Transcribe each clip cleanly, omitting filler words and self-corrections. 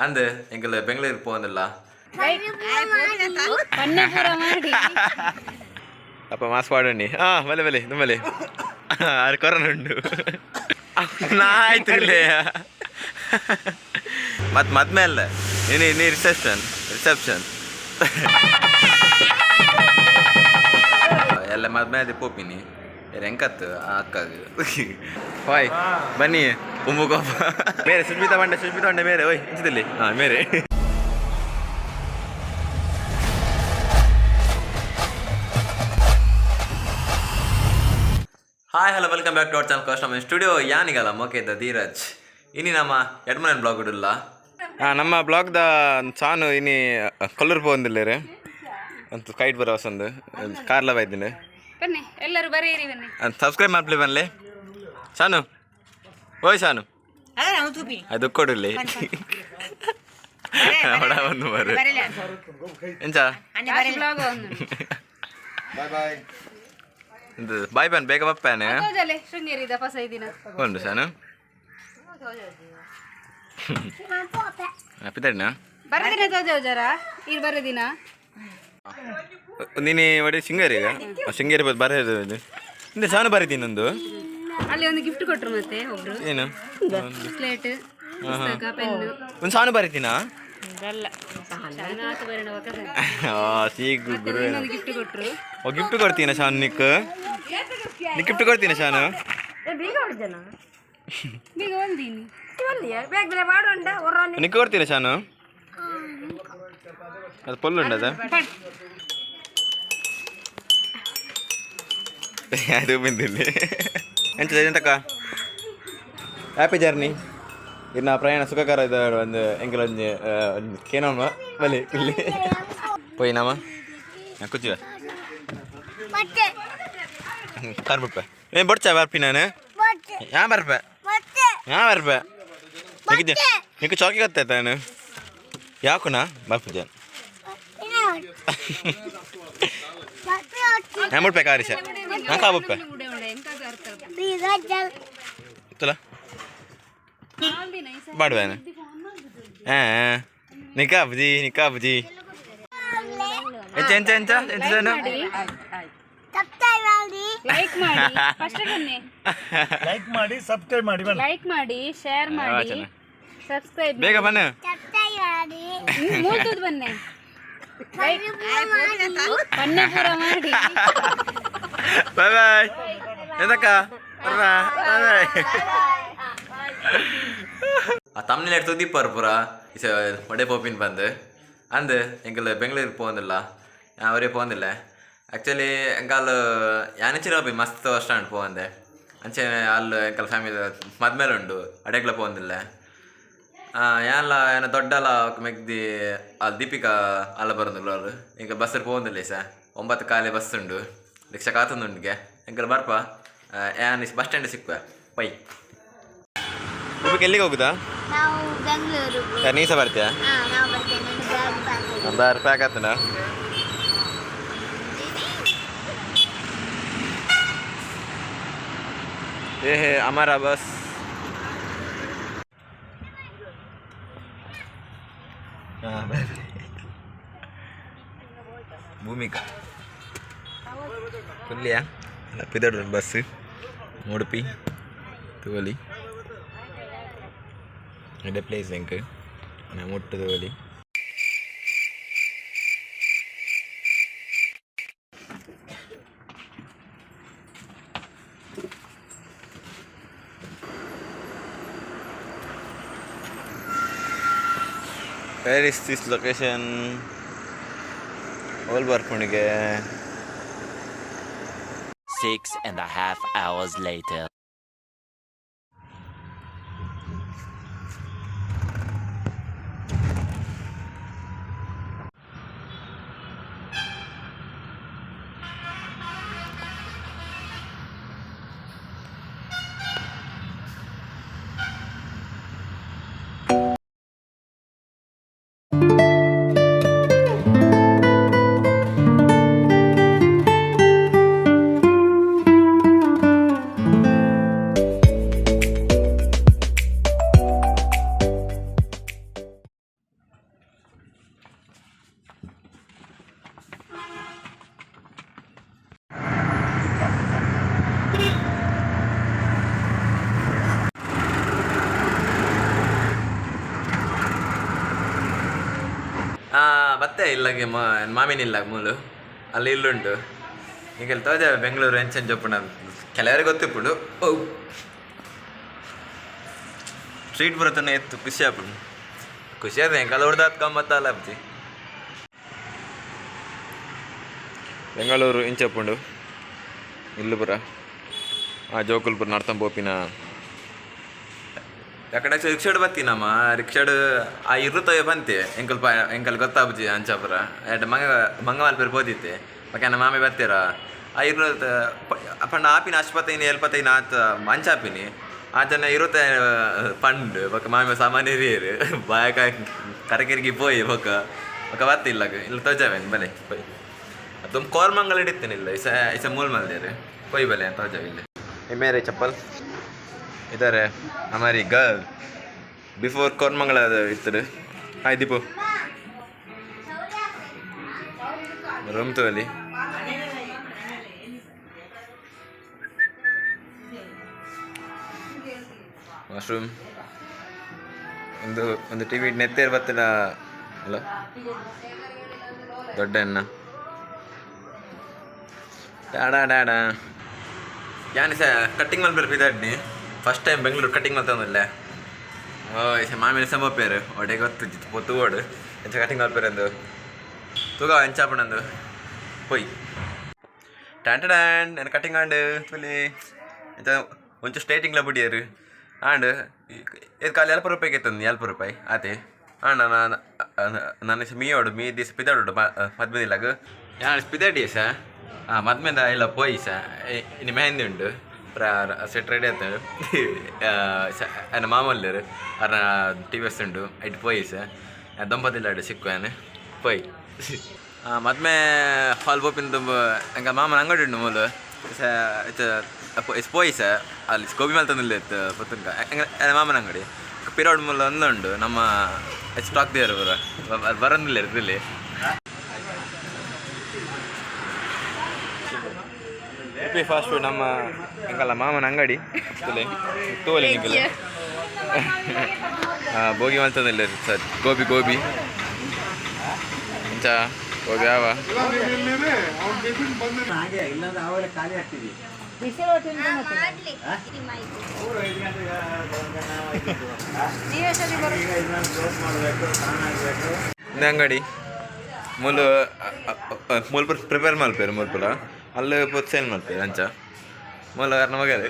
ಅಂದ್ ಎಂಕಲ್ ಬೆಂಗಳೂರಿಗೆ ಪೋಂದಿಲ್ಲ. ಅಪ್ಪ ಮಾಸ್ಕ್ ವಾಡಣ್ಣಿ. ಹಾ, ಬಲೆ ಬಲೆ ದುಮ್ಮಲೆ ಅದು ಕೊರೋನ ಉಂಡು ನಾ ಆಯ್ತು ಇಲ್ಲೇ. ಮತ್ತೆ ಮದ್ಮೆ ಅಲ್ಲ, ಇನ್ನು ಇನ್ನು ರಿಸೆಪ್ಷನ್ ರಿಸೆಪ್ಷನ್ ಎಲ್ಲ ಮದ್ಮೆ ಅದೇ ಪೋಪಿನಿ ಎಂಕತ್ತು ಅಕ್ಕಾಗ. ಹಾಯ್, ಬನ್ನಿ. ಉಮ್ಮುಕೊಪ್ಪ ಮೇರೆ ಸುಷ್ಮಿತಾ ಬಂಡೆ, ಸುಷ್ಮಿತಾ ಬಂಡೆ ಮೇರೆ. ಓಯ್, ಇಂಚದಲ್ಲಿ. ಹಾಂ ಮೇರೆ. Hi, hello, welcome back to our channel custom studio. ಯಾನಿಗಲ್ಲ ಮೊಕೇದ Dheeraj. ಇನಿ ನಮ್ಮ ಎಡ್ಮನೆ ಬ್ಲಾಗ್ ಇಡಲ್ಲ. ಹಾಂ, ನಮ್ಮ ಬ್ಲಾಗ್ದ ಸಾನು ಇನಿ ಕೊಲ್ಲೂರು ಪೋಂದಿಲ್ಲೇರೆ ಅಂತ ಕೈಟ್ ಬರೋ ಒಂದು ಕಾರ್ಲ ಬೈದಿನಿ. ಬನ್ನಿ, ಎಲ್ಲರೂ ಬರೀರಿ, ಬನ್ನಿ. ಸಬ್ಸ್ಕ್ರೈಬ್ ಮಾಡ್ಲಿ, ಬನ್ಲಿ ಶಾನು. ಓಯ್ ಶಾನು, ಅದು ಕೊಡಿಲ್ಲಿ ಒಂದು ಬರು ಎಂಚ. ಬ್ಲಾಗ್ ಒಂದು. ಬಾಯ್, ಬನ್ ಬೇಗ ಬಪ್ಪಾನೆ. ತೋಜಲೆ ಶೃಂಗೇರಿದ ಹೊಸ ದಿನ. ಉಂಡು ಶಾನು ಪಿತಡಿನ. ಬರದಿನ ತೋಜ ಇರ್ ಬರದಿನ. ನೀನು ಒಡೆ ಶೃಂಗೇರಿ, ಶೃಂಗೇರಿ ಬರ ಇಂದ ಶಾನು ಬರೀತೀನಿ ಒಂದು. ಅಲ್ಲಿ ಒಂದು ಗಿಫ್ಟ್ ಕೊಟ್ರು ಮತ್ತೆ ಒಬ್ರು. ಏನು? ಸ್ಲೇಟ್, ಪುಸ್ತಕ, ಪೆನ್. ಒಂದು ಸಾನು ಬರೀತೀನಾ? ಅಲ್ಲ. ಸೀಗು ಗುರು. ಇನ್ನೊಂದು ಗಿಫ್ಟ್ ಕೊಟ್ರು. ಓ, ಗಿಫ್ಟ್ ಕೊಡ್ತೀನ ಶಾನು? ನಿಕ್ ನಿಕ್ ಗಿಫ್ಟ್ ಕೊಡ್ತೀನ ಶಾನು? ಬೇಗ ಒಂದೀನಿ. ನಿಕ್ ಕೊಡ್ತೀನ ಶಾನು? ಅದು ಪೊಲ್ಲು ಉಂಡದ ಅದು ಬಂದಿಲ್ಲ. ಎಂತ ಎಂತಕ್ಕ? Happy journey. ಇನ್ನು ಪ್ರಯಾಣ ಸುಖಕರ ಇದು. ಒಂದು ಎಂಕಲ್ ಒಂಜಿ ಒಂಜಿ ಕೇನೋಮ ಬಲಿ ಇಲ್ಲಿ ಪೋಯಿ ನಾಮ ಕುಚ್ಚಿವ ಕಾರ್ ಬಿಡ್ಪೆ. ಏನ್ ಬೊಡ್ಚ ಬರ್ಪಿ ನಾನು? ಯಾ ಬರ್ಪೆ, ಯಾ ಬರ್ಪೆ. ನಿಕ್ ನಿಕ್ ಚೌಕಿ ಗೊತ್ತಾಯ್ತಾನು ಯಾಕುನಾ ಬರ್ಪುಜ. ഞാൻ ಮುಡ್ಪೆ ಕಾರಿಸ ನಾ ಕಾಬುಪ್ಪೆ. ಚಲ ಬಾಡುವೇನ. ಹಾಂ, ನಿಕಾ ಬುಜಿ, ನಿಕಾ ಬುಜಿ. ಎಂಚ ಎಂಚ ಎಂಚ ಎಂಚ? ಲೈಕ್ ಮಾಡಿ ಫಸ್ಟ್, ಬನ್ನಿ. ಲೈಕ್ ಮಾಡಿ, ಸಬ್ಸ್ಕ್ರೈಬ್ ಮಾಡಿ, ಬನ್ನಿ. ಲೈಕ್ ಮಾಡಿ, ಶೇರ್ ಮಾಡಿ, ಸಬ್ಸ್ಕ್ರೈಬ್. ಬೇಗ ಬನ್ನಿ. ಮೂಲ್ತದ್ ಬನ್ನಿ, ಬನ್ನಿ ಪೂರ ಮಾಡಿ. ಬಾಯ್ ಬಾಯ್ ಎಂತಕ್ಕ, ಬಾಯ್ ಬಾಯ್. ಆ ತಮ್ನಿಲ್ ತುದಿಪ್ಪರ್ ಪೂರ ಒಡೆ ಪೋಪಿನ್ ಬಂದು ಅಂದ್ ಎಂಕಲ್ ಬೆಂಗಳೂರಿಗೆ ಪೋಂದಿಲ್ಲ, ಅವರೇ ಪೋಂದಿಲ್ಲ. ಆ್ಯಕ್ಚುಲಿ ಎಂಕಾಲ್ ಯಾನಿಚಿರ ಮಸ್ತ್ ವರ್ಷ ಉಂಟು ಪೋವಂದೆ. ಅಂಚೆ ಅಲ್ಲಿ ಎಂಕಲ್ ಫ್ಯಾಮಿಲಿ ಮದ್ಮೇಲೆ ಉಂಡು, ಅಡೆಗ್ಲ ಪೋಂದಿಲ್ಲ. ಯಾನ್ಲ ಏನ ದೊಡ್ಡಲ ಮೆಗ್ದಿ ಅಲ್ಲಿ ದೀಪಿಕಾ ಅಲ್ಲ ಬರೋದಿಲ್ಲ ಅವರು. ಈಗ ಬಸ್ಸಲ್ಲಿ ಪೋಂದಿಲ್ಲ ಸರ್. 9 ಖಾಲಿ ಬಸ್ ಉಂಡು, ರಿಕ್ಷಾ ಕಾತೊಂದುಂಡಿಗೆ. ಎಂಕಲ್ ಬರ್ಪ, ಯಾನ್ ಬಸ್ ಸ್ಟ್ಯಾಂಡ್ ಸಿಕ್ಕುವ ಪೈ. ಎಲ್ಲಿಗೆ ಹೋಗುದಾ? ನಾವು ಬೆಂಗಳೂರು. ನೀ ಸಹ ಬರ್ತೀಯಾ? ಹಾ, ನಾವು ಬರ್ತೇನೆ. ನನ್ನ ಬ್ಯಾಗ್ ಪ್ಯಾಕ್. ಒಂದು ಪ್ಯಾಕ್ ಆತನ. ये है हमारा बस. ಭೂಮಿಕಾ ಕುಲ್ಲಿಯಾ ಪಿದಡು ಬಸ್ ಉಡುಪಿ ತೂವಲಿ ಎಡ್ಡೆ ಪ್ಲೇಸ್ ಎಂಕ್ ಮುಟ್ಟು ತೂವಲಿ. Where is this location? All ಬರ್ಪುಣಿಗೆ. 6.5 hours later. ಬತ್ತೆ ಇಲ್ಲಗೆ ಮಾಮಿನಿಲ್ಲ ಮೂಲು ಅಲ್ಲಿ ಇಲ್ಲುಂಟು. ಈಗ ತೋಜ ಬೆಂಗಳೂರು ಎಂಚೆಂಚ ಉಪ್ಪುಂಡು ಕೆಲವರಿಗೆ ಗೊತ್ತಿಪ್ಪುಂಡು. ಓ ಸ್ಟ್ರೀಟ್ ಬರತನ ಎತ್ತು ಖುಷಿ ಆಪುಂಡು. ಖುಷಿ ಆದ ಎಂಕಲ್ ಹೊಡ್ದಾತ್ ಗಮ್ಮತ್ತಲ್ಲ ಅಪ್ಜಿ. ಬೆಂಗಳೂರು ಇಂಚಪ್ಪುಂಡು ಇಲ್ಲು ಪುರ ಆ ಜೋಕುಲ್ ಪುರ ನಡ್ತಂ ಪೋಪಿನ ಯಾಕಡೆ ರಿಕ್ಷಾಡ್ ಬತ್ತೀನಮ್ಮ ರಿಕ್ಷಾಡ್ ಆ ಇರುತ್ತವೆ ಬಂತೆ ಎಂಕಲ್ ಪ ಎಂಕಲ್ ಗೊತ್ತಾಬುಜಿ ಅಂಚಾಪುರ ಎಡ್ ಮಂಗ ಮಂಗ ಮಲ್ಪೇರು ಪೋದಿತ್ತೆ ಬೊಕ ಮಾಮಿ ಬರ್ತೀರ ಆ ಇರು ಪಂಡ ಆಪಿನ ಆಸ್ಪತ್ರೆನ ಎಲ್ಪತ್ತೈನ ಆತ ಅಂಚಾಪಿನಿ ಆ ಜನ ಇರುತ್ತೆ ಪಂಡ್ ಬೊಕ ಮಾಮಿ ಸಾಮಾನ್ಯ ಹಿರಿಯರು ಬಾಯಕ ಕರಕಿರ್ಗಿ ಪೋಯಿ ಬೊಕ ಬೊಕ ಬತ್ತಿಲ್ಲ ಇಲ್ಲ ತೋಜಾವೇನು ಬಲೆ ಪೋಯ್ ಅದು ಕೋರ್ಮಂಗಲ ಹಿಡಿತೇನಿಲ್ಲ ಇಸ ಇಸ ಮೂಲ್ ಮಲ್ದೇರು ಪೋಯ್ ಬಲೆ ತೋಜಾವಿಲ್ಲ. ಮೇರೆ ಚಪ್ಪಲ್ ಇದ್ದಾರೆ ಹಮಾರಿ ಗರ್ಲ್ ಬಿಫೋರ್ ಕೋರ್ಮಂಗಲ ಇತ್ತು. ಹಾಯ್ ದೀಪು ರೂಮ್ ತೋಲಿ ವಾಶ್ರೂಮ್ ಒಂದು ಒಂದು ಟಿವಿ ನೆತ್ತೇರ್ ಬತ್ತಿನ ಅಲ್ಲ ದೊಡ್ಡ ಎನ್ನ ಡಾಡಾ ಡಾಡಾ ಯಾನ್ ಸ ಕಟ್ಟಿಂಗ್ ಮಲ್ಪೆರ್ ಪಿದಾಡ್ನಿ ಫಸ್ಟ್ ಟೈಮ್ ಬೆಂಗಳೂರು ಕಟ್ಟಿಂಗ್ ಮಲ್ತೊಂದುಲ್ಲೆ. ಓ ಇಸ ಮಾಮಿನ ಸಂಬಪ್ಪೇರು ಒಡೆ ಗೊತ್ತುಜ್ಜಿ ಪೊತ್ತು ಓಡು ಎಂಚ ಕಟ್ಟಿಂಗ್ ಮಲ್ಪೆರಂದು ತೂಗ ಎಂಚಾಪುಂಡಂದು ಪೊಯ್ ಟ್ಯಾನ್ ಟ್ಯಾನ್ ನನ್ನ ಕಟ್ಟಿಂಗ್ ಆಂಡ್ ತುಲಿ ಎಂಚ ಒಂಚು ಸ್ಟ್ರೈಟಿಂಗ್ಲ ಬುಡಿಯರು ಆಂಡ್ ಏತ್ ಖಾಲಿ ಅಲ್ಪ ರೂಪಾಯಿಗೆ ಎತ್ತಂದು ಅಲ್ಪ ರೂಪಾಯಿ ಆತೆ ಆಂಡ ನಾನು ನನ್ನ ಮೀಯೋಡು ಮೀ ದಿವಸ ಪಿದಾಡು ಮದ್ಮೆದಿಲ್ಲಾಗ ಯಾನ್ ಪಿದಾಡಿ ಸ ಹಾಂ ಮದ್ಮೆದ ಇಲ್ಲ ಪೋಯಿ ಸ ಇನ್ನು ಮೆಹಂದಿ ಉಂಡು ಸೆಟ್ ರೆಡಿ ಆಯ್ತು ನನ್ನ ಮಾಮೂಲ್ಯರು ಅರ್ನ ಟಿ ವಿ ಎಸ್ ಉಂಡು ಐಟ್ ಪೋಯಿ ಸ ದಂಪತಿಲ್ಲಾಡು ಸಿಕ್ಕು ಯಾನ್ ಪೋಯ್ ಮದ್ಮೆ ಹಾಲ್ ಪೋಪಿನ ತುಂಬ ಎಂಕ ಮಾಮನ ಅಂಗಡಿ ಉಂಡು ಮೂಲು ಸ ಪೋಯಿ ಸ ಅಲ್ಲಿ ಗೋಬಿ ಮಲ್ತೊಂದಿಲ್ಲ ಇತ್ತು ಪೊತ್ತುಂಕ ಮಾಮನ ಅಂಗಡಿ ಪಿರೋಡ್ ಮೂಲ ಒಂದುಂಡು ನಮ್ಮ ಸ್ಟಾಕ್ ದೇವರು ಪೂರ ಬರಂದಿಲ್ಲ ಇರ್ತಿಲ್ಲಿ. ಉಡುಪಿ ಫಾಸ್ಟ್ ಫುಡ್ ನಮ್ಮ ಎಂಕಲ್ಲ ಮಾಮನ ಅಂಗಡಿ ತುಲೆ ತೋಲೆ ನಿಕಲ್ಲ ಬೋಗಿ ಮಲ್ತೊಂದಿಲ್ಲ ಸರ್ ಗೋಬಿ ಗೋಬಿ ಇಂಚ ಗೋಬಿ ಆವ ಮಾಡ್ಲಿ ಮಾಹಿತಿ. ಇಂದ ಅಂಗಡಿ ಮೂಲು ಮೂಲು ಪ್ರಿಪೇರ್ ಮಲ್ಪೇರು ಮೂಲು ಪೂರ ಅಲ್ಲಿ ಪೊತ್ತು ಸೇಲ್ ಮಲ್ಪೇರು ಅಂಚ ಮೂಲ ಅರ್ನ ಮಗದು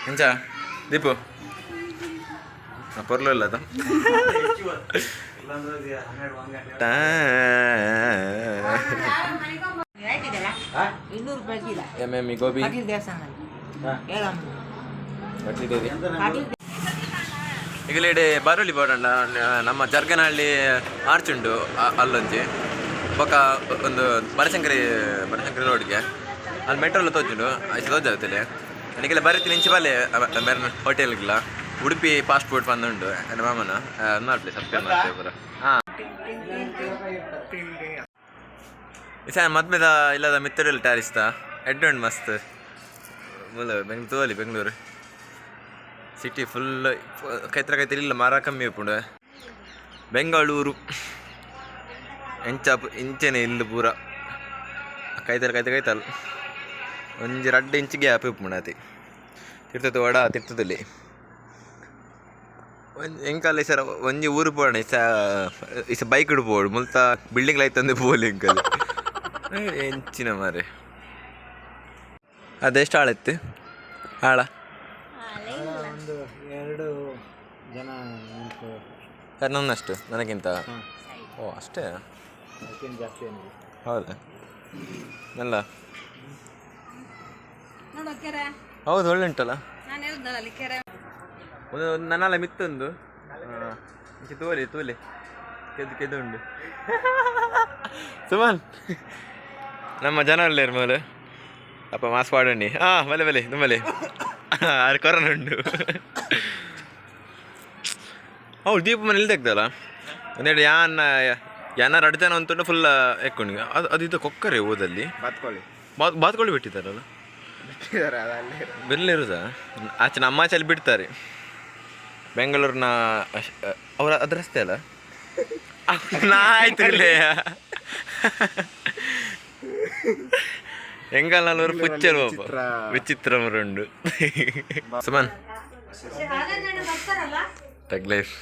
ಅಂಚ ದೀಪು ಪೊರ್ಲು ಇಲ್ಲ ಅದು ಎಮ್ ಗೋಬಿ ಈಗಲೇ ಬಾರುಲಿ ಬೋಡಂಡ ನಮ್ಮ ಜರ್ಗನಹಳ್ಳಿ ಆರ್ಚ್ ಉಂಡು ಅಲ್ಲೊಂಜಿ ಬೊಕ ಒಂದು ಬನಶಂಕರಿ ಬನಶಂಕರಿ ರೋಡ್ಗೆ ಅಲ್ಲಿ ಮೆಟ್ರೋಲ್ ತೋಜುಂಡು ಐಚ ತೋಜಾವತಿಲೆ ನಿಗೆಲ್ಲ ಬರೀತೀನಿ ಇಂಚಿ ಬಲ್ಲೆ ಮೇರೆ ಹೋಟೆಲ್ಗೆಲ್ಲ ಉಡುಪಿ ಫಾಸ್ಟ್ ಫುಡ್ ಬಂದುಂಡು ನನ್ನ ಮಾಮನ ಮಾಡ್ಲಿ ಸಬ್ಸ್ಕ್ರೈಬ್ ಮಾಡ್ತೇವೆ ಪೂರ. ಹಾಂ ಇಸ ಮದ್ಮೆದ ಇಲ್ಲದ ಮಿತ್ತಡಲ್ಲಿ ಟ್ಯಾರಿಸ್ತ ಎಡ್ಡು ಉಂಡು ಮಸ್ತ್ ಮೂಲ ಬೆಂಗ್ಳೂರು ತೋಲಿ ಬೆಂಗಳೂರು ಸಿಟಿ ಫುಲ್ ಕೈತ್ರ ಕೈತ್ರ ಇಲ್ಲ ಮರ ಕಮ್ಮಿ ಉಪ್ಪುಂಡು. ಬೆಂಗಳೂರು ಎಂಚ ಇಂಚೆನೆ ಇಲ್ಲು ಪೂರ ಕೈತಲ್ ಕೈತ ಕೈತಲ್ ಒಂಜಿ ರಡ್ಡ್ ಇಂಚ್ ಗ್ಯಾಪ್ ಉಪ್ಪುಂಡು ಅತಿ ತಿರ್ತದೆ ವಡ ತಿರ್ತದಲ್ಲಿ ಒಂಜಿ ಎಂಕಲ್ ಸರ ಒಂಜಿ ಊರು ಪೋಣ ಇಸ ಇಸ ಬೈಕ್ ಪೋಡು ಮುಲ್ತ ಬಿಲ್ಡಿಂಗ್ ಲೈತಂದು ಪೋಲಿ ಎಂಕಲ್ ಎಂಚಿನ ಮಾರೆ ಅದೆಷ್ಟು ಆಳಿತ್ತು ಆಳ ಒಂದು ಎರಡು ಜನ ನಿಂತು. ನನ್ನಷ್ಟು ನನಗಿಂತ ಓ ಅಷ್ಟೇ. ಅದಕ್ಕೇನು ಜಾಸ್ತಿ ಏನಿಲ್ಲ. ಹೌದಾ ಅಲ್ಲ ಹೌದು ಒಳ್ಳೆ ಉಂಟಲ್ಲ. ಒಂದು ಒಂದು ನನ್ನಲ್ಲ ಮಿತ್ತೊಂದು ಇಂಚೆ ತೋಲೆ ತೋಲೆ ಕೆದ್ದು ಕೆದ್ದು ಉಂಡು ಸುಮನ್ ನಮ್ಮ ಜನ ಒಳ್ಳೆಯರು ಮೂಲು ಅಪ್ಪ ಮಾಸ್ ಪಾಡಂಡಿ ಹಾಂ ಬಲೆ ಬಲೆ ತುಂಬಲೆ ಅದು ಕೊರೋನ ಉಂಡು. ಹೌದು ದೀಪ ಮನೆ ಇಲ್ಲಿ ತೆಗ್ದಲ್ಲ ಒಂದೆರಡು ಯಾನ್ ಯಾನ ಎರಡು ಜನ ಅಂತುಂಡು ಫುಲ್ ಎಕ್ಕೊಂಡು ಅದು ಅದು ಇದು ಕೊಕ್ಕರೆ ಹೋದಲ್ಲಿ ಬಾತ್ಕೋಳಿ ಬಾತ್ ಬಾತ್ಕೋಳಿ ಬಿಟ್ಟಿದ್ದಾರಲ್ಲ. ಬಿಟ್ಟಿದ್ದಾರೆ ಅಲ್ಲಿ. ಬೆಂಗಳೂರು ಆಚೆ ನಮ್ಮ ಆಚೆಲ್ಲಿ ಬಿಡ್ತಾರೆ. ಬೆಂಗಳೂರಿನ ಅವರ ಅದ್ರ ರಸ್ತೆ ಅಲ್ಲ ನಾ ಆಯ್ತು ಇಲ್ಲೇ ಎಂಗಲ್ನಲ್ಲೂರು ಪುಚ್ಚರು ವಿಚಿತ್ರ ಮರುಂಡು. Suman tug life.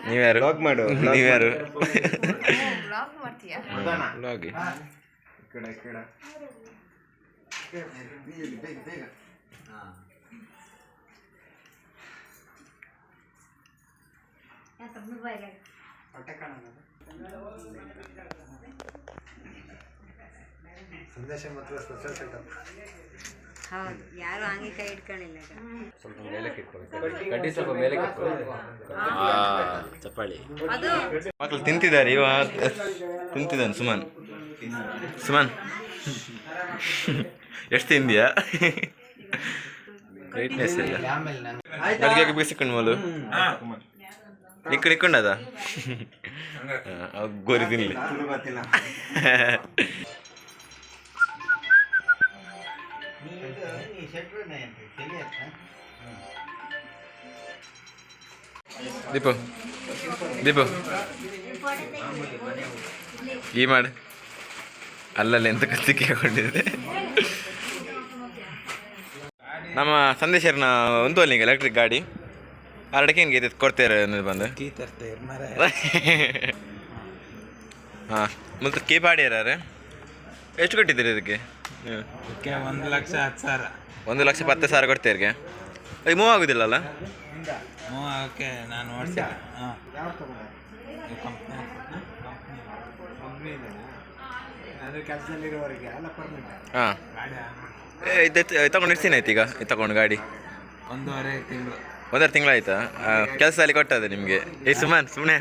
ನೀವ್ಯಾರು? ಮಾಡು. ನೀವ್ಯಾರು? ಬ್ಲಾಗ್ ಮಾಡ್ತೀಯಾ? ವ್ಲಾಗ್. ಈ ಕಡೆ ಈ ಕಡೆ ಬೇಗ ಬೇಗ. ಸಂದೇಶ ಮಾತ್ರ ಸ್ಪೆಷಲ್ ಸೆಟಪ್. ಹೌದು, ಯಾರು ಹಂಗೆ ಕೈ ಇಟ್ಕೊಂಡಿಲ್ಲ ಈಗ. ಚಪ್ಪಾಳಿ. ಅದು ಮಕ್ಕಳು ತಿಂತಿದ್ದಾರೆ. ಇವ ತಿಂತಿದ್ದಾನೆ ಸುಮನ್. ಸುಮನ್ ಎಷ್ಟು ತಿಂದಿಯಾ? ಬ್ರೈಟ್ನೆಸ್ ಇಲ್ಲ. ಅಡುಗೆ ಬೇಸಿಕೊಂಡು ಮೊದಲು ನಿಕ್ಕು ನಿಕ್ಕೊಂಡದ ಗೋರಿ ತಿನ್ಲಿ. ದೀಪು ದೀಪು ಈ ಮಾಡು. ಅಲ್ಲಲ್ಲಿ ಎಂತ ಕತ್ತಿಕೊಂಡಿದೆ ನಮ್ಮ ಸಂದೇಶರ್ನ ಒಂದು ಅಲ್ಲಿ ಎಲೆಕ್ಟ್ರಿಕ್ ಗಾಡಿ ಅರಡಕ್ಕೆ ಹೆಂಗೆ ಕೊಡ್ತೇವೆ ಅನ್ನೋದು ಬಂದು. ಹಾಂ, ಮತ್ತು ಕೀ ಪಾಡಿಯಾರ ಎಷ್ಟು ಕೊಟ್ಟಿದ್ದೀರಿ ಇದಕ್ಕೆ? 1,10,000. 1,10,000 ಕೊಡ್ತೇರಿಗೆ. ಈಗ ಮೂವ್ ಆಗುದಿಲ್ಲಲ್ಲ? ಓಕೆ, ನಾನು ಓಡಿಸಿಲ್ಲ. ಹಾಂ, ಕಂಪ್ನಿ. ಕಂಪ್ನಿ ಅಂದರೆ ಕೆಲಸದಲ್ಲಿರೋರಿಗೆ ಅಲ್ಲ, ಪರ್ಮನೆಂಟ್. ಹಾಂ. ಗಾಡಿ. ಇದು ತಗೊಂಡು ಎಷ್ಟು ದಿನ ಆಯ್ತು ಈಗ ಇದು ತಗೊಂಡು ಗಾಡಿ? 1.5 ತಿಂಗಳು. ಒಂದೂವರೆ ತಿಂಗಳಾಯ್ತಾ? ಕೆಲಸದಲ್ಲಿ ಕೊಟ್ಟದ ನಿಮಗೆ? ಏ ಸುಮನ್, ಸುಮ್ಮನೆ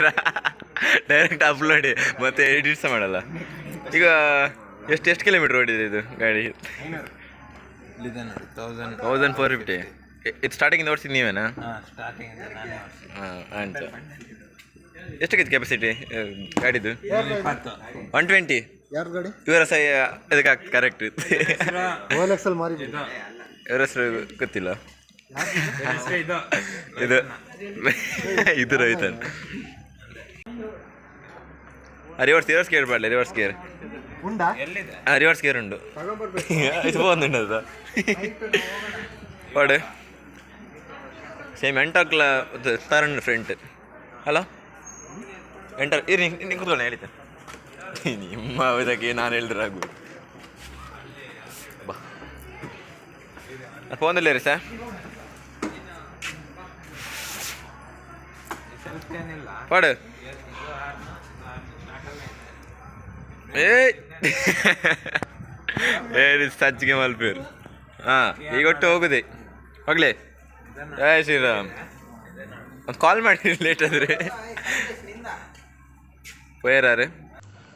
ಡೈರೆಕ್ಟ್ ಅಪ್ಲೋಡ್ ಮತ್ತೆ ಎಡಿಟ್ ಸಹ ಮಾಡಲ್ಲ. ಈಗ ಎಷ್ಟು ಎಷ್ಟು ಕಿಲೋಮೀಟರ್ ಓಡಿದೆ ಇದು ಗಾಡಿ? ಇಲ್ಲಿದೆ ನೋಡಿ, 1000. 1450. ಇದು ಸ್ಟಾರ್ಟಿಂಗ್ ಓಡಿಸಿದ್ದು ನೀವೇನಾ? ಹಾಂ, ಸ್ಟಾರ್ಟಿಂಗ್ ನಾನೇ ಓಡಿಸಿದ್ದು. ಹಾಂ, ಅಂತ ಎಷ್ಟಕ್ಕೆ ಕೆಪಾಸಿಟಿ ಗಾಡಿದು? 20. 120. ಯಾರ ಗಾಡಿ? ಇವರ ಸಹ ಅದಕ್ಕೆ ಕರೆಕ್ಟ್. ಓಎಲ್ಎಕ್ಸ್ ಅಲ್ಲಿ ಮಾರಿ. ಇವರ ಹೆಸರು ಗೊತ್ತಿಲ್ಲ. ಇದು. ಇದು ಇದು ರೈತನ್. ರಿವರ್ಸ್ ರಿವರ್ಸ್ ಗೇರ್ ಪಾಡಲೆ, ರಿವರ್ಸ್ ಗೇರ್. ಉಂಡಾ? ಎಲ್ಲಿದೆ? ರಿವರ್ಸ್ ಗೇರ್ ಉಂಡು. ತಗೊಂಡ್ಬರ್ಬೇಕು. ಇದು ಬಂದುಂಡದ ಪಾಡು. ಸೇಮ್ ಎಂಟಾಕ್ಲ ತರುಣ್ ಫ್ರಂಟ್ ಹಲೋ ಎಂಟರ್ ಇರಿ. ನೀನು ಕೂತ್ಕೊಳ್ಳಿ, ಹೇಳಿದ್ದೆ ನಿಮ್ಮ ಇದಕ್ಕೆ ನಾನು ಹೇಳಿದ್ರೆ ಆಗ್ಬೋದು. ಬಾ, ಫೋನಲ್ಲಿ ರೀ ಸರ್. ಏನಿಲ್ಲ. ಪಾಡು. ಏ ಏ ಸಜ್ಜಿಗೆ ಮಲ್ಪೇರು. ಹಾಂ, ಈಗ ಒಟ್ಟು ಹೋಗುದೆ ಹೋಗ್ಲಿ. ಜಯ ಶ್ರೀರಾಮ್. ಒಂದು ಕಾಲ್ ಮಾಡಿ ಲೇಟ್ ಆದರೆ ಪೋಯರಾರು.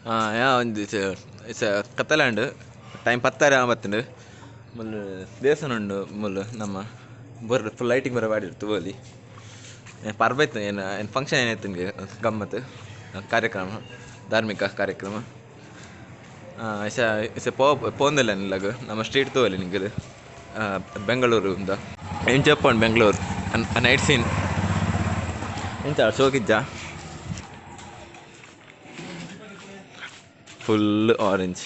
ಹಾಂ, ಯಾ ಒಂದು ಕತ್ತಲಾಂಡು ಟೈಮ್ ಪತ್ತಾರೆ ಬತ್ತುಂಡು. ಮುಲ್ಲು ದೇವಸ್ಥಾನ ಉಂಡು ಮುಲ್ಲು. ನಮ್ಮ ಬರ್ ಫುಲ್ ಲೈಟಿಂಗ್ ಬರ ಮಾಡಿರ್ತು ಬೋಲಿ. ಪರ್ಬ ಇತ್ತು ಏನು ಏನು ಫಂಕ್ಷನ್ ಏನಾಯ್ತು ನಿಮಗೆ ಗಮ್ಮತ್ತು ಕಾರ್ಯಕ್ರಮ, ಧಾರ್ಮಿಕ ಕಾರ್ಯಕ್ರಮ. ಇಸ ಇಸ ಪೋ ಪೋಂದಿಲ್ಲ ನಿಲ್ಲಗ ನಮ್ಮ ಸ್ಟ್ರೀಟ್ ತೋಲಿ ನಿಂಗಲು ಬೆಂಗಳೂರು ಇಂದ ಎಂಚಪ್ಪಂಡು ಬೆಂಗಳೂರು ನೈಟ್ ಸೀನ್ ಎಂತ ಶೋಕಿಜ್ಜ. Full orange.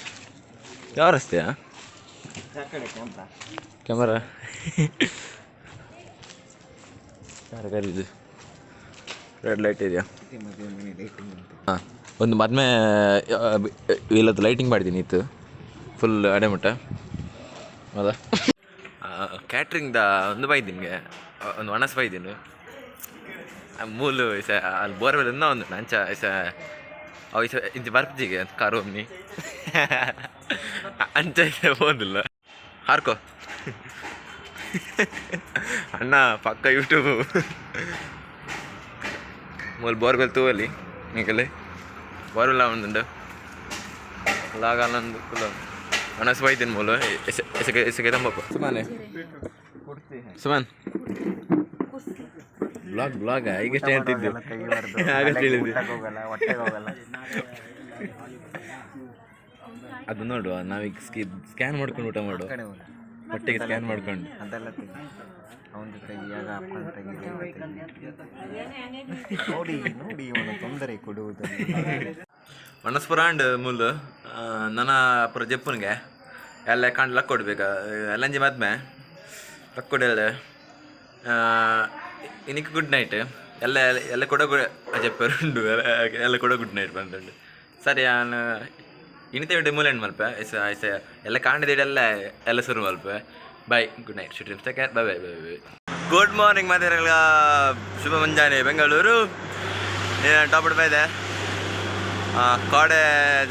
ಯಾವ ರಸ್ತೆಯಾ? ಕ್ಯಾಮರಾ ಯಾರು ಕರೀದು? ರೆಡ್ ಲೈಟ್ ಇದೆಯಾ? ಹಾಂ, ಒಂದು ಮದ್ಮೆ ಇಲ್ಲದ್ದು ಲೈಟಿಂಗ್ ಮಾಡಿದ್ದೀನಿ ಇತ್ತು ಫುಲ್ ಅಡೆಮುಟ್ಟ. ಹೌದಾ? ಕ್ಯಾಟ್ರಿಂಗ್ದ ಒಂದು ಬೈದಿನ್ಗೆ ಒಂದು ಒಣಸ್ ಬೈದಿನಿ ಮೂಲು ಇಸ ಅಲ್ಲಿ ಬೋರ್ವೆಲ್ ಇನ್ನೂ ಒಂದು ನಂಚ ಇಸ ಅವು ಇಸ ಇಂಚ ಬರ್ಪಿಜಿಗೆ ಕಾರು ಒಮ್ಮಿ ಅಂಚ ಇಸ ಹೋದಿಲ್ಲ. ಹಾರ್ಕೋ ಅಣ್ಣ, ಪಕ್ಕ ಯೂಟ್ಯೂಬ್ ಮೂಲು ಬೋರ್ವೆಲ್ ತೂವಲ್ಲಿ ನಿಕಲೆ ಬೋರ್ವೆಲ್ ಉಂಡು ಲಾಗಾಲಂದು ಕುಲ ಒಣಸ್ ಬೈದಿನ ಮೂಲು ಎಸಗೆ ಎಸಗೆ ತಂಬಪ್ಪ. ಸುಮಾನೆ ಸುಮನ್ ಬ್ಲಾಗ್ ಬ್ಲಾಗ್ ಈಗ ಹೇಳ್ತಿದ್ದೆ, ಆಗಸ್ಟ್ ಹೇಳಿದ್ದೆ. ಹೋಗಲ್ಲ, ಹೊಟ್ಟೆಗೆ ಹೋಗಲ್ಲ. ಅದು ನೋಡುವ, ನಾವೀಗ ಸ್ಕ್ಯಾನ್ ಮಾಡ್ಕೊಂಡು ಊಟ ಮಾಡುವ, ಹೊಟ್ಟೆಗೆ ಸ್ಕ್ಯಾನ್ ಮಾಡ್ಕೊಂಡು. ಅದೆಲ್ಲ ತೆಗಿ, ಅವನದು ತೆಗಿ, ಆಗ ಅಪ್ಪನ ತೆಗಿ, ತೆಗಿ. ನೋಡಿ ನೋಡಿ, ಇವನು ತೊಂದರೆ ಕೊಡುವುದು. ಮನಸ್ಪುರ ಅಂಡ್ ಮುಲ್ಲು ನನ್ನ ಪುರ ಜಪ್ಪುನಿಗೆ ಎಲ್ಲ ಕಾಂಡ್ ಲಕ್ ಕೊಡ್ಬೇಕು. ಎಲ್ಲಂಜಿ ಮದ್ಮೆ ಲಕ್ ಕೊಡಲ್ಲ. ಇನಿಕ್ ಗುಡ್ ನೈಟ್. ಎಲ್ಲ ಎಲ್ಲ ಕೂಡ ಜಪ್ಪರು ಉಂಡು, ಎಲ್ಲ ಕೂಡ ಗುಡ್ ನೈಟ್ ಬಂದುಂಡು. ಸರಿ, ನಾನು ಇನಿತ ಬಿಟ್ಟು ಮೂಲೆ ಮಲ್ಪ ಎಸ ಎಸ ಎಲ್ಲ ಕಾಂಡದಿಡ ಎಲ್ಲ ಎಲ್ಲ ಶುರು ಮಲ್ಪ. Bye, good night, shoot, take care, bye bye bye bye. Good morning ಮಾತಾಡಲ್ಲ. ಶುಭ ಮುಂಜಾನೆ ಬೆಂಗಳೂರು. ಟಾಪ್ ಇದೆ ಕಾಡೆ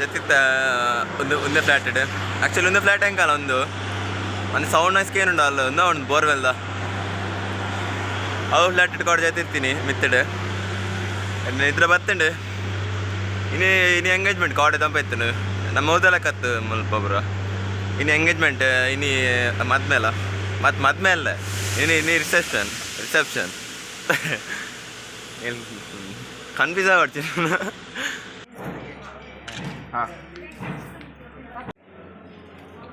ಜೊತಿತ್ತ ಒಂದು ಒಂದೇ ಫ್ಲಾಟ್ ಇದೆ. ಆ್ಯಕ್ಚುಲಿ ಒಂದು ಫ್ಲಾಟ್ ಹೆಂಗಲ್ಲ, ಒಂದು ಒಂದು ಸೌಂಡ್ ನಾಯ್ಸ್ ಉಂಡು ಅಲ್ಲ, ಒಂದು ಒಂದು ಬೋರ್ವೆಲ್ದ ಅವು ಫ್ಲಾಟ್ ಇಟ್ಟು ಕಾಡೆ ಜೊತೆ ಇರ್ತೀನಿ ಮಿತ್ತಿಡು ಇದ್ರ ಬತ್ತಂಡು. ಇನ್ನು ಇನ್ನು ಎಂಗೇಜ್ಮೆಂಟ್ ಕಾಡೆ ತಂಪ ಇತ್ತು ನಮ್ಮ ಓದಲ್ಲ ಕತ್ತು ಮುಲ್ಪ ಒಬ್ರು. ಇನ್ನು ಎಂಗೇಜ್ಮೆಂಟ್, ಇನ್ನು ಮದ್ಮೇಲ ಮತ್ತು ಮದ್ಮೆ ಅಲ್ಲ, ಇನ್ನು ಇನ್ನು ರಿಸೆಪ್ಷನ್ ರಿಸೆಪ್ಷನ್ ಕನ್ಫ್ಯೂಸ್ ಆಗ್ಬಿಡ್ತೀನಿ. ಹಾಂ.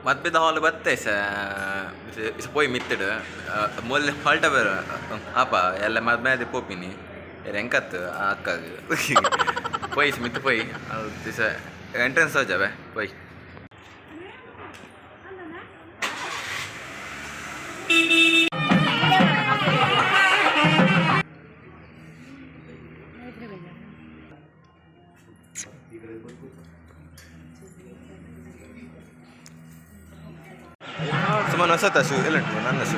ಮದ್ಬೆದ ಹಾಲ್ ಬತ್ತೆ ಸ ಪೋಯಿ ಮಿತ್ತಡು ಮೊಲ್ಲೆ ಫಾಲ್ಟ ಬೇರೆ ಆಪ ಎಲ್ಲ ಮದ್ಮೆ ಅದೇ ಪೋಪಿನಿ ಎಂಕತ್ತು ಅಕ್ಕಾಗ ಪೋಯಿ ಮಿತ್ತು ಪೋಯಿ ದಿವಸ ಎಂಟ್ರೆನ್ಸ್ ಹೋಜವೆ ಪೋಯ್. ಸುಮ್ಮನೆ ಹೊಸತ ಶೂ ಎಲ್ಲ ಉಂಟು ನನ್ನ ಶೂ.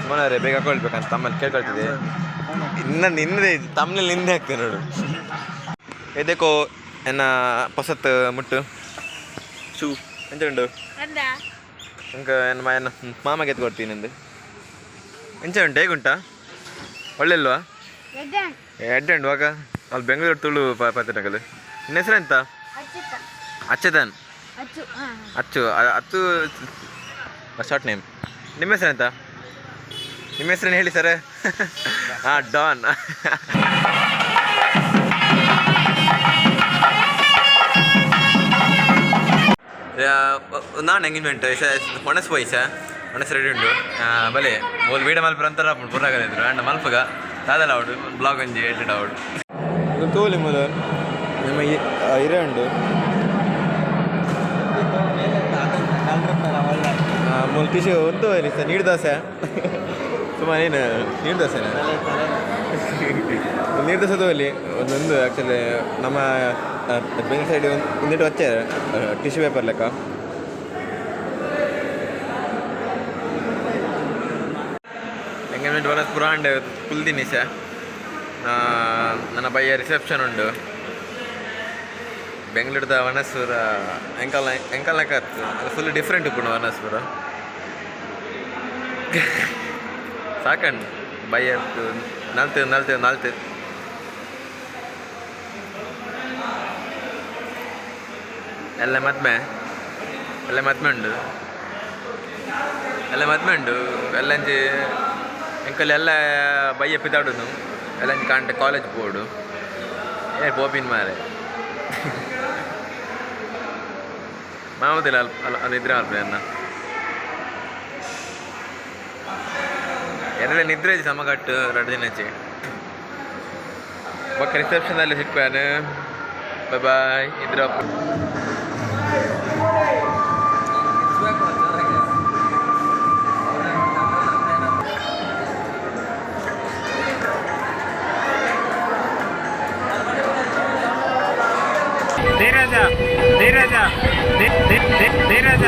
ಸುಮ್ಮನೆ ಬೇಗ ಹಾಕೊಳ್ಬೇಕಂತ ತಮ್ಮಲ್ಲಿ ಕೇಳ್ಕೊಳ್ತಿದ್ದೆ. ಇನ್ನ ನಿನ್ನದೇ ತಮ್ಮಲ್ಲಿ ನಿಂದೆ ಹಾಕ್ತೇನೆ ನೋಡು. ಎದಕ್ಕೋ ಎನ್ನ ಪೊಸತ್ ಮುಟ್ಟು ಶೂ ಎಂತ ಉಂಟು? ಅಂಕ ಎನ್ನ ಎನ್ನ ಮಾಮಗೆ ಎತ್ತು ಕೊಡ್ತೀನಿ ಅಂದು. ಎಂಚ ಉಂಟು, ಹೇಗುಂಟಾ? ಒಳ್ಳೆ ಇಲ್ವಾ? ಎಡ್ಡೆ ಉಂಟು. ವಾಗ ಅಲ್ಲಿ ಬೆಂಗಳೂರು ತುಳು ಪತ್ತಿನಕಲ್. ನಿನ್ನ ಹೆಸರು ಎಂತ? ಅಚ್ಚುತನ್. ಅಚ್ಚು, ಅಚ್ಚು ಶಾರ್ಟ್ ನೇಮ್. ನಿಮ್ಮ ಹೆಸರು ಎಂತ? ನಿಮ್ಮ ಹೆಸರೇನು ಹೇಳಿ ಸರ್? ಹಾಂ, ಡಾನ್. ನಾನು ಎಂಗೇಜ್ಮೆಂಟ್ ಒಣಸ್ ಪೋಯಿ ಸರ್, ಒಣಸ್ ರೆಡಿ ಉಂಟು. ಬಲೆ ಮೂಲು ವೀಡ ಮಲ್ಪುರ ಅಂತಾರ ಪುರಾಗಲಿದ್ರು ಅಂಡ ಮಲ್ಪಗ ದಾದಲ್ಲ ಅವಡು ಬ್ಲಾಗ್ ಒಂಜಿ ಎಡಿಟ್ ಅವಡು ತೋಲಿ ಮೂಲು ನಿಮ್ಮ ಇರೆ ಉಂಡು. ಮೂಲು ಟಿಶ್ಯೂ ಒಂದು ಸರ್, ನೀರು ದೋಸೆ ಸುಮಾರು. ಏನು ನೀರು ದೋಸೆನಾ? ನೀರು ದೋಸೆ ತೋಲಿ ಒಂದೊಂದು. ಆ್ಯಕ್ಚುಲಿ ನಮ್ಮ ಬೆಂಗಳೂರು ಸೈಡ್ ಒಂದಿಟ್ಟು ವಚ್ಚೆ ಟಿಶ್ಯೂ ಪೇಪರ್ ಲೆಕ್ಕ. ಎಂಗೇಜ್ಮೆಂಟ್ ಬರೋದು ಪುರಾಂಡ್ ಕುಲ್ದಿನಿ ಸರ್. ನನ್ನ ಬಯ್ಯ ರಿಸೆಪ್ಷನ್ ಉಂಡು. ಬೆಂಗಳೂರದ ವನಸೂರ ಎಂಕಲ್ ಎಂಕಲ್ ಲೆಕ್ಕ ಅದು ಫುಲ್ ಡಿಫ್ರೆಂಟ್ ಉಪ್ಪುಂಡು ವನಸೂರ. ಸಾಕಂಡ್ ಬಯ್ಯ ನಲ್ತೆ ನಲ್ತೆ ನಲ್ತೆ ಎಲ್ಲ ಮದ್ಮೆ, ಎಲ್ಲ ಮದ್ಮೆ ಉಂಡು, ಎಲ್ಲ ಮದ್ಮೆ ಉಂಡು. ಎಲ್ಲಂಜಿ ಎಂಕಲ್ ಎಲ್ಲ ಬಯ್ಯ ಪಿದಾಡುನು. ಎಲ್ಲಂಜಿ ಕಾಂಟೆ ಕಾಲೇಜ್ ಬೋರ್ಡು ಏ ಬೋಬಿನ್ ಮಾರೆ ಮಾಮದಿಲ್ಲ ಅಲ್ಪ ಅಲ್ಲ ನಿದ್ರೆ ಮಲ್ಪೆ ಅನ್ನ ಎರಡೇ ನಿದ್ರೆ ಸಮಗಟ್ಟು 2 ದಿನ ಆಚೆ. ಬೊಕ್ಕ ರಿಸೆಪ್ಷನಲ್ಲಿ ಸಿಕ್ಕಾನು. Boy boy. ಇದ್ರ ಧೀರಜ ಧೀರಜ ಧೀರಜ.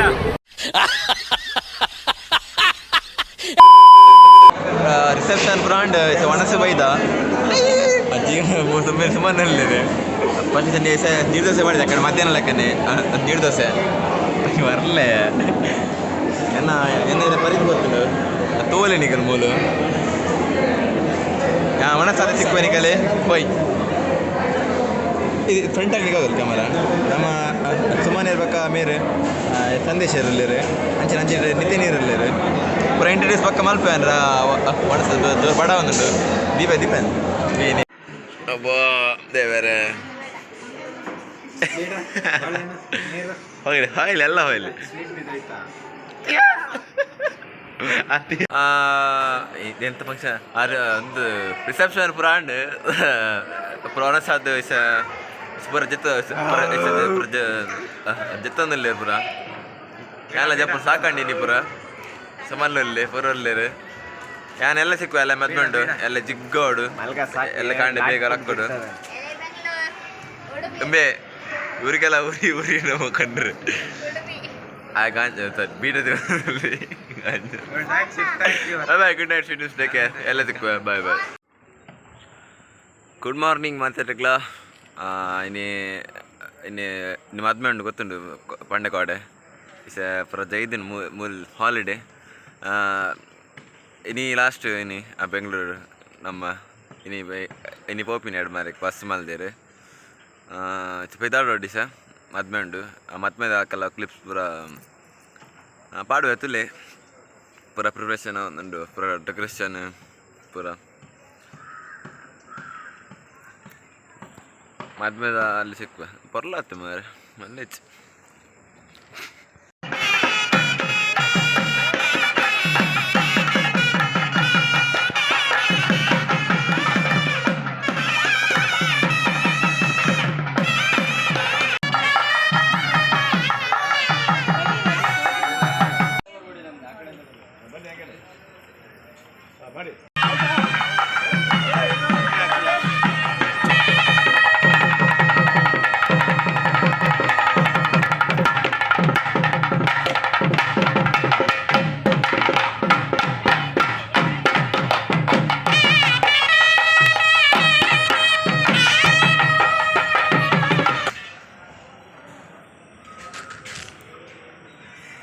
ರಿಸೆಪ್ಷನ್ ಬ್ರಾಂಡ್ ಒಣಸು ಬೈದ ಅಜ್ಜಿ ಸುಮ್ಮನೆ ಸುಮ್ಮನಲ್ಲಿದೆ. ಫಸ್ಟ್ ನೀರು ದೋಸೆ ಮಾಡಿದೆ ಆ ಕಡೆ ಮಧ್ಯಾಹ್ನ ಲೆಕ್ಕನೆ ನೀರು ದೋಸೆ ಬರಲೇ ಎನ್ನ ಎನ್ನ ಪರಿದು ಗೊತ್ತಿಲ್ಲ. ತೋಲೆ ನಿಕಲ್ ಮೂಲು ಒಣಸಾದ ಸಿಕ್ಕುವ ನಿಕಲೆ ಹೋಯ್. ಇದು ಫ್ರಂಟ್ ಆಗಿ ನಿಗಾಗಲ್ಲ ಕ್ಯಾಮರಾ. ನಮ್ಮ ಸುಮ್ಮನೆ ಇರ್ಬೇಕ ಮೇರೆ ಸಂದೇಶ ಇರಲಿರು, ಅಂಚೆ ಅಂಚೆ ನಿತಿನ್ ಇರಲಿರು. ಪೂರ ಇಂಟ್ರಡ್ಯೂಸ್ ಪಕ್ಕ ಮಲ್ಪೆ ಅಂದ್ರ ಒಣಸ ಜೋರು ಬಡ ಒಂದುಂಡು. ದೀಪ ದೀಪ ಅಬ್ಬಾ ದೇವರೇ. ಹೋಗಲಿ ಹೋಗಲಿ ಎಲ್ಲ ಹೋಗಲಿ. ಎಂತ ಫಂಕ್ಷನ್ ಅರ್ ಒಂದು ರಿಸೆಪ್ಷನ್ ಪುರ ಅಂಡ್ ಪುರ ಸಾದ್ ಪೂರ ಜೆತ್ತ ಜೆತ್ತೊಂದುಲ್ಲೇರ್ ಪುರ. ಯಾನ್ಲ ಜಪ್ಪ ಸಾಕಂಡಿನಿ ಪುರ ಸುಮಲ್ಲುಲ್ಲೆ ಪುರ ಉಲ್ಲೇರು. ಯಾನೆಲ್ಲ ಸಿಕ್ಕುವ ಎಲ್ಲ ಮೆದ್ಮಂಡು ಎಲ್ಲ ಜಿಗ್ಗೋಡು ಎಲ್ಲ ಕಾಂಡೆ ಬೇಗ ರಕ್ಕೊಡು. ತುಂಬೆ ಊರಿಗೆಲ್ಲ ಊರಿ ಊರಿ ನಮ್ಮ ಕಂಡ್ರು ಆ ಗಾಂಜ ಸಾರಿ ಬೀಟದ ಗಾಂಜ. Bye bye, good night, sweet, take care. ಎಲ್ಲ ಸಿಕ್ಕುವ, ಬಾಯ್ ಬಾಯ್. ಗುಡ್ ಮಾರ್ನಿಂಗ್ ಮಾತಾಡ್ಲಿಕ್ಲ. ಇನಿ ಇನಿ ನಿಮ್ಮ ಮದ್ಮೆ ಉಂಡು ಗೊತ್ತುಂಡು ಪಂಡೆಕೋಡೆ ಇಸ ಪುರ ಜೈದಿನ ಮೂಲ್ ಹಾಲಿಡೇ. ಇನಿ ಲಾಸ್ಟ್ ಇನಿ ಆ ಬೆಂಗಳೂರು ನಮ್ಮ ಇನಿ ಇನಿ ಪೋಪಿನಿ ಎರಡು ಮಾರಿಗೆ ಬಸ್ ಮಲ್ದೇರು ಪಿದಾಡೋಡಿ ಸ ಮದ್ಮೆ ಉಂಡು. ಆ ಮದ್ಮೆದ ಹಾಕಲ್ಲ ಕ್ಲಿಪ್ಸ್ ಪೂರ ಪಾಡುವೆ ತುಲೆ ಪೂರ ಪ್ರಿಪ್ರೇಷನ್ ಉಂಡು ಪೂರ ಡೆಕೋರೇಷನ್ ಪೂರ ಮದ್ಮೆದ ಅಲ್ಲಿ ಸಿಕ್ಕುವ ಪೊರ್ಲಾತು ಮಾರೆ ಮಲ್ಲೆಚ್ಚು.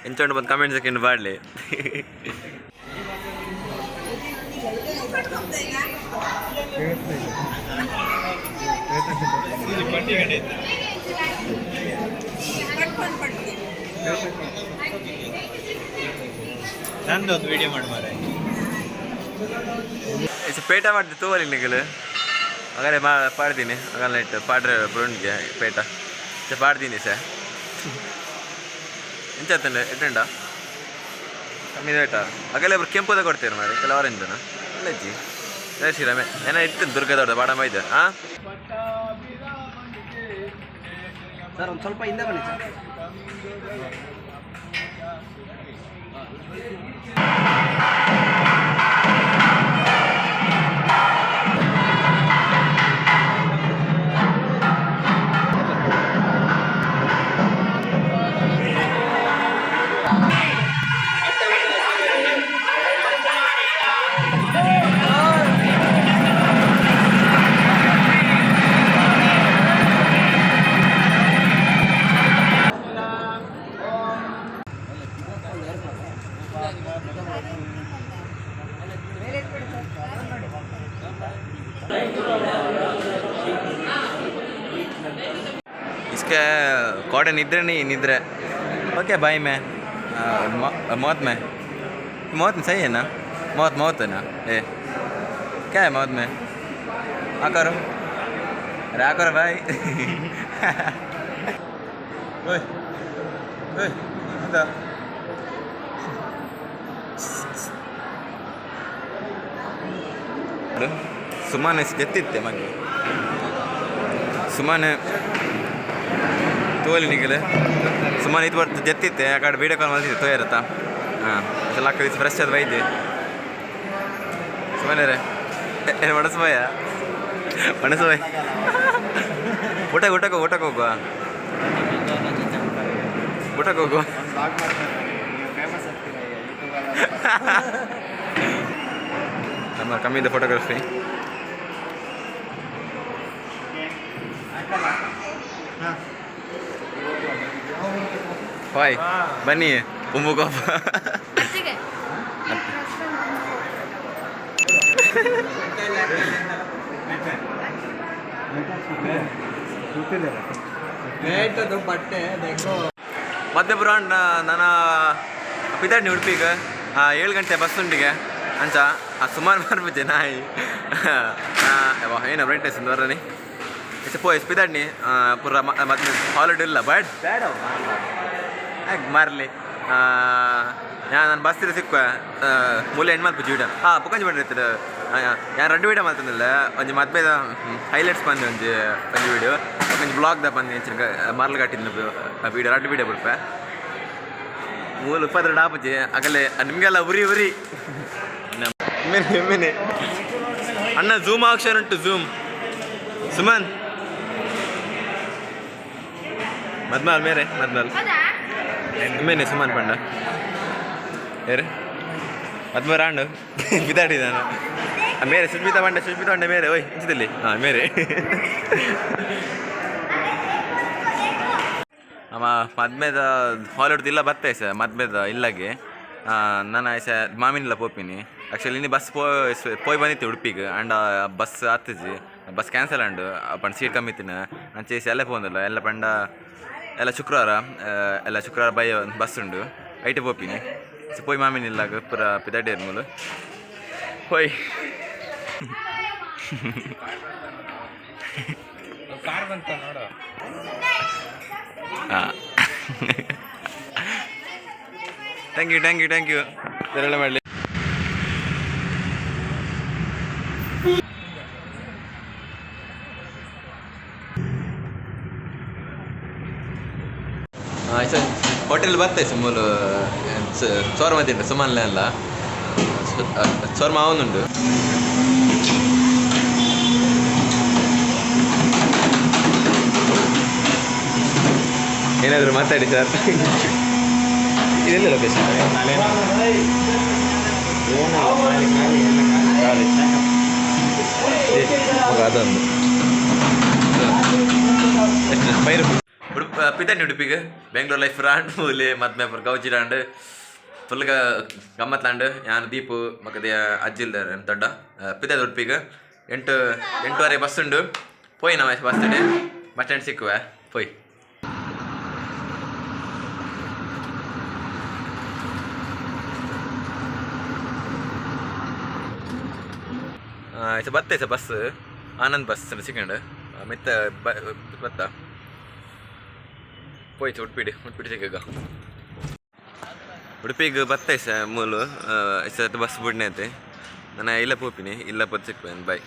ಎಂಚ ಬಂದು ಕಮೆಂಟ್ ಸೆಕೆಂಡ್ ಬಾಡ್ಲಿ. ನಂದೊಂದು ವಿಡಿಯೋ ಮಾಡಿ ಮಾರೆ. ಪೇಟ ಮಾಡ್ದೆ ತೂವಲಿ ನಿಗಲು ಹಾಗಾದ್ರೆ ಮಾ ಪಾಡ್ತೀನಿ ಹಾಗಲ್ಲ ಇಟ್ಟು ಪಾಡ್ರೆ ಬ್ರೌನ್ಗೆ ಪೇಟ ಪಾಡ್ತೀನಿ ಸರ್. ಎಂಚ ಆತಂಡ ಎಟ್ಟುಂಡ ಕಮ್ಮಿ ರೇಟ ಅಗಲೆ ಒಬ್ರು ಕೆಂಪುದ ಕೊಡ್ತೀರ ಮಾರೆ ಕೆಲ ಆರೆಂಜನ ಅಲ್ಲಜ್ಜಿ ಜೈ ಶ್ರೀರಾಮೆ ಏನ ಇತ್ತು ದುರ್ಗದವ್ರದ್ದು ಬಾಡ ಮೈದ ಹಾಂ. ಸರ್ ಒಂದು ಸ್ವಲ್ಪ ಹಿಂದೆ ಬನ್ನಿ ಸರ್. इसका कॉटन निद्रे नहीं निद्रे। Okay bye. मैं मौत में मौत में सही है ना? मौत मौत है ना? ए क्या है मौत में? आ करो, अरे आ करो भाई। ओए ओए ಎಂತ ಸುಮಾನೆ ಎತ್ತಿತ್ತೆ ಮಗೆ ಸುಮಾನೆ ತೋಲಿ ನಿಗಲೆ ಸುಮಾರು ಇದು ಬರ್ತು ಜೆತ್ತಿತ್ತೆ ಆ ಕಡೆ ವೀಡಿಯೋ ಕಾಲ್ ಮಲ್ತಿದ್ದೆ ತೋಯರತ್ತ. ಹಾಂ ಎಲ್ಲ ಕಳಿಸಿ ಫ್ರೆಶ್ ಅದು ಬೈದೆ ಸುಮ್ಮನೆ ರೇ. ಏನು ಮಣಸು ಬಾಯ ಮಣಸು ಬಾಯ್. ಊಟಕ್ಕೆ ಊಟಕ್ಕೆ ಊಟಕ್ಕೆ ಹೋಗುವ, ಊಟಕ್ಕೆ ಹೋಗುವ. ನಮ್ಮ ಕಮ್ಮಿ ಇದೆ ಫೋಟೋಗ್ರಫಿ. ಹಾಯ್ ಬನ್ನಿ ಉಮ್ಮುಕೋಪ. ಮತ್ತೆ ಬ್ರಾಂಡ್ ನನ್ನ ಪಿತಾಡ್ನಿ ಉಡುಪಿಗೆ 7 ಗಂಟೆ ಬಸ್ ಉಂಡಿಗೆ ಅಂಚ ಆ ಸುಮಾರು ಮಾರ್ಬಿದ್ದೆ ನಾಯಿ. ಏನು ಬ್ರೈಟ್ನೆಸ್ ಒಂದು ಬರನಿ. ಇತ್ತೆ ಪೋಯ್ ಪಿದಾಡ್ನಿ ಪೂರ ಮದ್ಮೆ ಹಾಲಿಡ್ ಇಲ್ಲ ಬಟ್ ಬೇಡ ಮಾರ್ಲಿ. ನಾನು ಬಸ್ ಸಿಕ್ಕ ಮೂಲೆ ಎಂಡ್ ಮಲ್ಪುಜಿ ವಿಡ. ಹಾಂ, ಬುಕ್ಕಂಜಿ ಬಂದಿರ್ತಾರೆ. ಯಾನ್ ರಡ್ಡ್ ವೀಡಿಯೋ ಮಲ್ತೊಂದಿಲ್ಲ. ಒಂಜಿ ಮದ್ಮೆದ ಹೈಲೈಟ್ಸ್ ಬಂದು ಒಂಜಿ ಒಂಜಿ ವೀಡಿಯೋ, ಒಂಜಿ ಬ್ಲಾಗ್ ದ ಬಂದು ಇಂಚಿನ ಮರ್ಲ್ ಕಟ್ಟಿನ ವೀಡಿಯೋ, ರಡ್ಡ್ ವೀಡಿಯೋ ಬಿಡ್ಪೆ. ಮೂಲು ಉಪ್ಪದ್ರ ಡಾಪುಜಿ ಅಗಲೆ ನಿಮಗೆಲ್ಲ ಉರಿ ಉರಿ. ಮೆನೆ ಮೆನೆ ಅಣ್ಣ, ಝೂಮ್ ಆಕ್ಷನ್ ಉಂಟು, ಝೂಮ್. ಸುಮನ್ ಮದ್ಮಾಲ್ ಮೇರೆ ಮದ್ಮಾಲ್ ಮೇನೆ ಸುಮನ್ ಪಂಡ ಏರೆ ಮದ್ಮ ರಾಂಡು ಬಿದಾಡಿ ನಾನು ಮೇರೆ ಸುಷ್ಮಿತಾ ಪಂಡ, ಸುಷ್ಮಿತಾ ಪಂಡ ಮೇರೆ. ಓಯ್, ಇಂಚದಲ್ಲಿ. ಹಾಂ, ಮೇರೆ ಅಮ್ಮ ಮದ್ಮೆದ ಹಾಲಿಡ್ ಇಲ್ಲ ಬತ್ತೆ ಸರ್. ಮದ್ಮೆದ ಇಲ್ಲಗೆ ನಾನು ಐಸ ಮಾಮಿನಿಲ್ಲ ಪೋಪಿನಿ. ಆ್ಯಕ್ಚುಲಿ ಇನ್ನು ಬಸ್ ಪೋ ಪೋಯ್ ಬಂದಿತ್ತು ಉಡುಪಿಗೆ. ಅಂಡ ಬಸ್ ಆತಿಜಿ, ಬಸ್ ಕ್ಯಾನ್ಸಲ್ ಅಂಡು ಪಂಡ ಸೀಟ್ ಕಮ್ಮಿ ಇತ್ತಿನ. ಅಂಚೆ ಎಲ್ಲ ಪೋಂದಿಲ್ಲ ಎಲ್ಲ ಪಂಡ ಎಲ್ಲ ಶುಕ್ರವಾರ, ಎಲ್ಲ ಶುಕ್ರವಾರ ಬೈ ಬಸ್ ಉಂಡು, ಐಟು ಪೋಪಿನಿ. ಸೊ ಪೋಯ್ ಮಾಮಿನಿಲ್ಲಾಗ ಪೂರ ಪಿದಾಡೇರ್ ಮೂಲು ಹೋಯ್. ಕಾರ್ ಬಂತ ನೋಡು. ಹಾಂ, thank you, thank you, thank you. ಇದರೆಲ್ಲ ಮಾಡಲಿ. ಹೋಟೆಲ್ ಬತ್ತೆ ಮೂಲು ಸೋರ್ಮ ತಿಂಡ ಸುಮನ್ಲೆ ಅಲ್ಲ ಸೋರ್ಮ ಅವನುಂಡು. ಏನಾದರೂ ಮಾತಾಡಿ ಸರ್. ಇದೆಲ್ಲ ಲೊಕೇಶನ್ ಖಾಲಿ. ಮಗ ಅದೊಂದು ಎಷ್ಟು 5 ರುಪೀಸ್. ಉಡುಪಿ ಪಿತಣ್ಣಿ ಉಡುಪಿಗೆ ಬೆಂಗಳೂರು ಲೈಫ್ ರಾಂಡ್ ಮೂಲೆ ಮದ್ಮೆ ಪುರ ಗೌಜಿ ರಾಂಡ್, ಫುಲ್ ಗಮ್ಮತ್ಲಾಂಡ್. ಯಾನ್ ದೀಪು ಮಕ್ಕದ ಅಜ್ಜಿಲ್ದಾರೆ ದೊಡ್ಡ ಪಿತದ ಉಡುಪಿಗೆ 8, 8:30 ಬಸ್ ಉಂಡು. ಪೋಯ್ ನಮ್ಮ ಬಸ್ ಸ್ಟ್ಯಾಂಡ್, ಬಸ್ ಸ್ಟ್ಯಾಂಡ್ ಸಿಕ್ಕುವೆ ಪೋಯ್. ಇಸ ಬತ್ತೆ ಸರ್ ಬಸ್, ಆನಂದ್ ಬಸ್ ಸಿಕ್ಕಂಡು ಮಿತ್ತ ಬತ್ತ ಪೋಯ್ತು. ಉಡುಪಿಡು ಉಡುಪಿಡು ಸಿಕ್ಕ ಉಡುಪಿಗೆ ಬತ್ತೆ ಸ ಮೂಲು. ಇಸ ಬಸ್ ಬುಡ್ನೆ ಐತೆ. ನಾನು ಇಲ್ಲ ಪೋಪಿನಿ, ಇಲ್ಲ ಪೋದು ಸಿಕ್ಪೇನು. ಬಾಯ್.